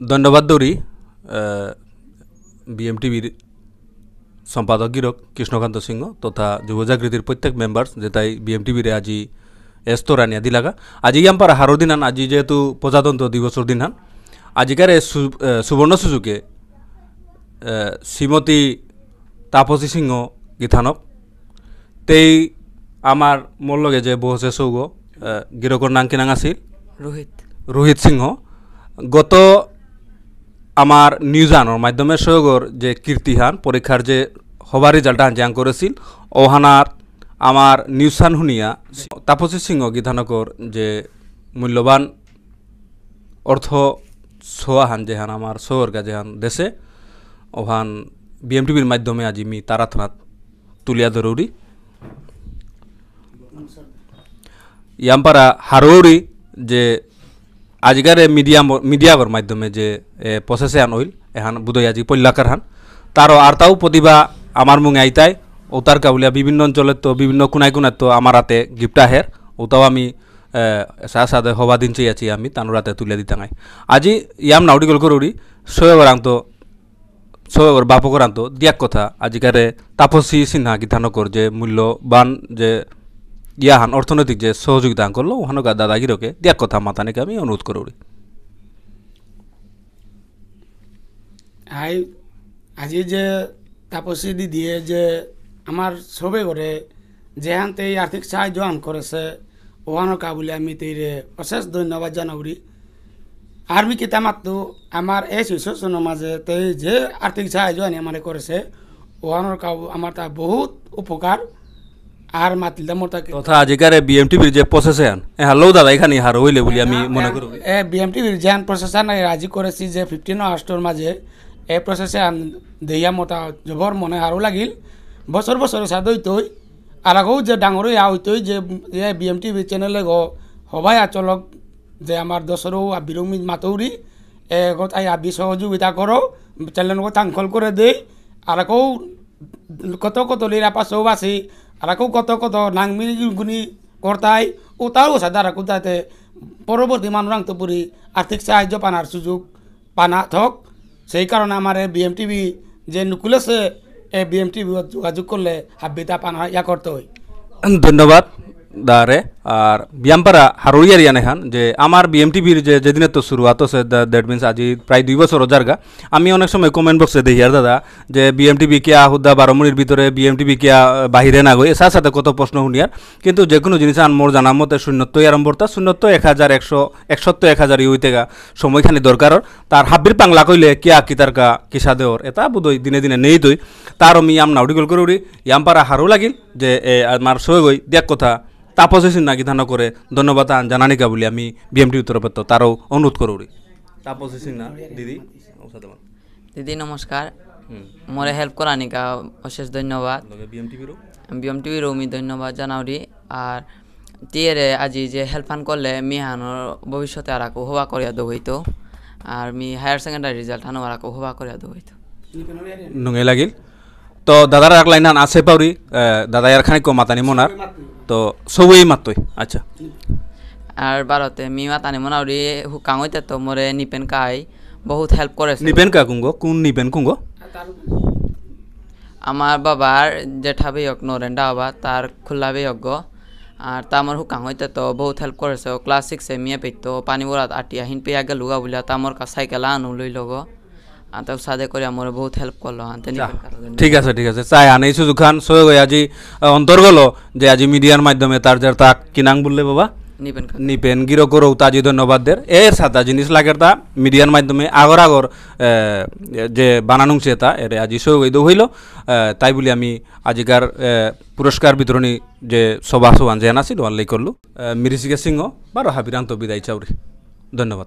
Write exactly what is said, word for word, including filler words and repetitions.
ধন্যবাদ দৌরি, আহ, বিএমটিভির সম্পাদক গিরক কৃষ্ণকান্ত সিংহ তথা যুব জাগৃতির প্রত্যেক মেম্বার্স যেতাই বিএমটিভিরে আজি এস্ত রানিয়া দিলাগা। আজি ইয়াম পারা হারো দিনহান, আজি যেহেতু প্রজাতন্ত্র দিবসর দিনহান, আজিকার এ সু-, আহ, সুবর্ণ সুযোগে, আহ, শ্রীমতী তাপসী সিংহ গিথানক, তেই আমার মোর লগে যে বসে সৌগ, আহ, গিরকর নাঙ কি নাঙ আছিল? রোহিত। রোহিত সিংহ। গত আমার নিউজ আনর মাধ্যমে সৌগর যে কীর্তিহান, পরীক্ষার যে হবার রেজাল্ট আন যে আন করেছিল, ওহানার আমার নিউজ আন শুনিয়া তাপসী সিংহ গিথানকর যে মূল্যবান অর্থ সোয়াহান যেহান আমার সৌগর গা যেহান দেশে, ওহান বিএমটিভির মাধ্যমে আজি মি তারা থানাত তুলিয়া ধরৌরি। ইয়াম পারা হারৌরি যে আজিকার এ মিডিয়া ম-, মিডিয়াগর মাধ্যমে যে, এ, প্রসেসে আন অইল, এহান বুধই আজি পল্লাকার হান। তারও আরতাও প্রতিভা আমার মুঙে আইতাই, ও তার কাবুলিয়া বিভিন্ন অঞ্চলের তো, বিভিন্ন কোনায় কোনায় তো আমার হাতে গিফট আহের, ওটাও আমি, এ, সা-, সাথে হবা দিন চেয়ে আছি আমি, তানুর হাতে তুলে দিতাঙাই। আজি ইয়াম নাউরি গল করুরি, সৌগরাং তো সৌগর বাপকরান্ত দিয়াক কথা আজিকারে তাপসী সিনহা গিথানকর যে মূল্যবান যে ইয়াহান অর্থনৈতিক যে সহযোগিতা আন করলো, ওহানকা দাদাগিরকে দিয়াক কথা মাতানিকা আমি অনুরোধ করুরি। আই, আজি যে তাপসী দিদিয়ে যে আমার সবে করে যেহান তেই আর্থিক সাহায্য আন করেছে, ওহানকা বুলে আমি তেইরে অশেষ ধন্যবাদ জানাউরি। আর মি কিতা মাততো, আমার এই সিচুয়েশনর মাঝে তেই যে আর্থিক সাহায্য আনি আমারে করেছে, ওহানর কাউ আমার তা বহুত উপকার। আর মাতিলদা মোর তাকে তথা আজিকার এ বিএমটিভির যে প্রসেসে আন, এ হারলো দাদা এখানে হার হইলে বুলি আমি মনে করি। এ বিএমটিভির যে আন প্রসেস আন রাজি করেছি যে ফিফটিন আগস্টর মাঝে এ প্রসেসে আন দেইয়া মোর তা জবর মনে হারো লাগিল। বছর বছর সাদই তৈ আর আগেও যে ডাঙর ইয়া হইতই যে, যে বিএমটিভি চ্যানেলে গো হবাই আচলক যে আমার দশরও আবিরমি মাতৌরি, এ গো তাই আবি সহযোগিতা করো, চ্যানেল গো তাংকল করে দেই। আর আগেও কত কত লিরা পাশে বাসি, আর আগেও কত কত নাংমি গুনি করতাই, ও তাও সাদা রাখু যাতে পরবর্তী মানুরাং তো পুরি আর্থিক সাহায্য পানার সুযোগ পানা থক। সেই কারণে আমার এই বিএমটিভি যে নুকুলেছে, এই বিএমটিভি যোগাযোগ করলে হাব্বিতা পানা ইয়া করতে হয়। ধন্যবাদ দারে। আর বিয়ামপারা হারুরিয়ার ইয়ানে হান যে আমার বিএমটিভির যে যেদিনে তো শুরুয়াত আছে, দা-, that means আজি প্রায় দুই বছর জারগা। আমি অনেক সময় কমেন্ট বক্সে দেখি আর দাদা যে বিএমটিভি কিয়া হুদ্দা বারো মিনিট ভিতরে বিএমটিভি কিয়া, আহ, বাহিরে না গই, এসার সাথে কত প্রশ্ন শুনিয়ার। কিন্তু যে কোনো জিনিস আন মোর জানা মতে শূন্যত্বই আরম্ভ করতা, শূন্যত্ব এক হাজার একশো, একশো তো এক হাজার ইউইতেগা সময়খানি দরকার। তার হাব্বির পাংলা কইলে কিয়া কিতার কা কিসা দেওর, এটা বুধই দিনে দিনে নেই দই। তার আমি ইয়াম নাউরি গল করুরি, ইয়াম পারা হারু লাগিল যে, এ, আমার সই গই দিয়াক কথা, তাপসী সিনহা গিথানকরে ধন্যবাদ আন জানানিকা বুলি আমি বিএমটিভি তরফে তো তারও অনুরোধ করুরি। তাপসী সিনহা দিদি, ও সাথে বল। দিদি নমস্কার। হুম। মোরে হেল্প করানিকা অশেষ ধন্যবাদ। লগে বিএমটিভিরও? বিএমটিভিরও মি ধন্যবাদ জানাউরি। আর টিএরে আজি যে হেল্প আন করলে মিহানর ভবিষ্যতে আর আকু হবা করিয়া দো হইতো। আর মি হায়ার সেকেন্ডারি রেজাল্ট আনো আর আকু হবা করিয়া দো হইতো। নুঙে লাগিল। তো দাদার এক লাইন আন আছে পাউরি, এ, দাদা ইয়ার খানিক মাতানি মনার। তো সবই মাততই। আচ্ছা। আর ভারতে মি মাতানি মনাউরি হুকাং হইতে তো মোরে নিপেন কাই বহুত হেল্প করেছে। নিপেন কা কুঙ্গো? কোন নিপেন কুঙ্গো? আমার বাবার জেঠা বেয়ক নরেন ডাবা, তার খুল্লা বেয়ক গো। আর তা আমার হুকাং হইতে তো বহুত হেল্প করেছে। ও ক্লাস সিক্সে মিয়ে পেতো, পানি বরাত আটিয়া হিন পেয়া গেলুগা বুলিয়া, তা আমার কা সাইকেল আনু লইল গো। আর তাও সাদে করে আমার বহুত হেল্প করলো, আনতে যা, নিপেন কাকা। ঠিক আছে, ঠিক আছে। চাই আনে সুযোগ খান সয়ে গই আজি, আহ, অন্তর গেল যে আজি মিডিয়ার মাধ্যমে তার যার তা কি নাম বললে বাবা? নিপেন কাকা। নিপেন গিরো করো তা আজি ধন্যবাদ দের। এর সাথে জিনিস লাগের তা মিডিয়ার মাধ্যমে আগর আগর, আহ, যে বানানুং সে তা এর আজি সয়ে গই দো হইল। আহ, তাই বলি আমি আজিকার, আহ, পুরস্কার বিতরণী যে সভা সভান যে আনাসি দোয়ান লেই করলু। আহ, মিরিশিকা সিংহ বারো হাবিরান্ত বিদায় চাউরি। ধন্যবাদ।